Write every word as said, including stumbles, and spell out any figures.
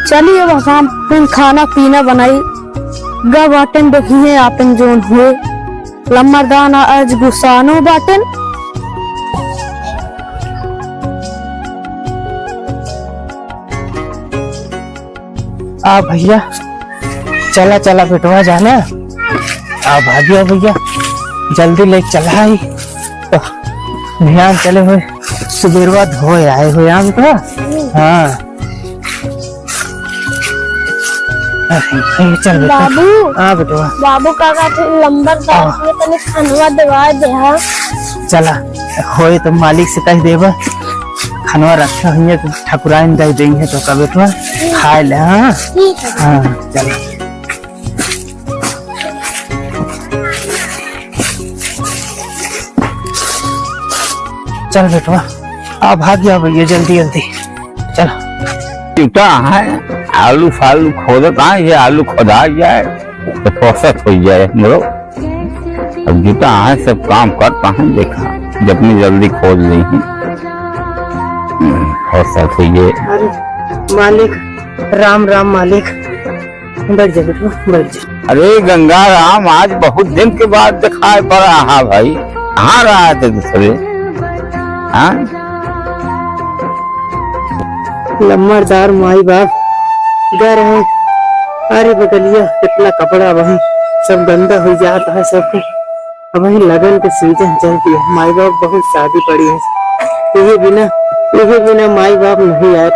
चली अब हम फिर खाना पीना बनाई। गा बाटेन देखी है आपन जोन हुए। लम्बरदार आज गुस्सानो बाटेन। आ भैया, चला, चला बेटवा जाना। आ भागिया भैया, जल्दी ले चला ही। तो ध्यान चले हुए, सुबेरवा धोए आए हुए आम तो। हाँ। अरे, चल बेटा। बाबू। हाँ बेटवा। बाबू का कहते लंबरदार हाँ। के तनी खनवा देवा दे, हाँ। चला, होए तो मालिक से कह देबा, खनवा रखे हुए तो ठकुराइन दे देंगे तो का बेटवा, खाए ले, हाँ? ठीक है। हाँ, चला। चल बेटवा, आ भाग गया भैया, जल्दी, जल्दी। चल। जुटा है, आलू फालू खोदत है, ये आलू खोदा जाए, तो फुर्सत हो जाए हमरो। अब जुटा है, सब काम करता है, देखा, जब मैं जल्दी खोद ली हूँ, हम्म, फुर्सत हो जाए। अरे, मालिक, राम राम मालिक। बैठ जा बेटवा, बैठ जा। अरे गंगा राम, आज बहुत दिन के बाद दिखाई पड़ा है भाई, कहाँ रहा थे दूसरे? हाँ? लम्बरदार माई बाप घर है। अरे बगलिया कितना कपड़ा वही सब गंदा हो जाता है सबके। अब वही लगन के सीजन चलती है, माई बाप बहुत शादी पड़ी है। यही बिना, यही बिना माई बाप नहीं आए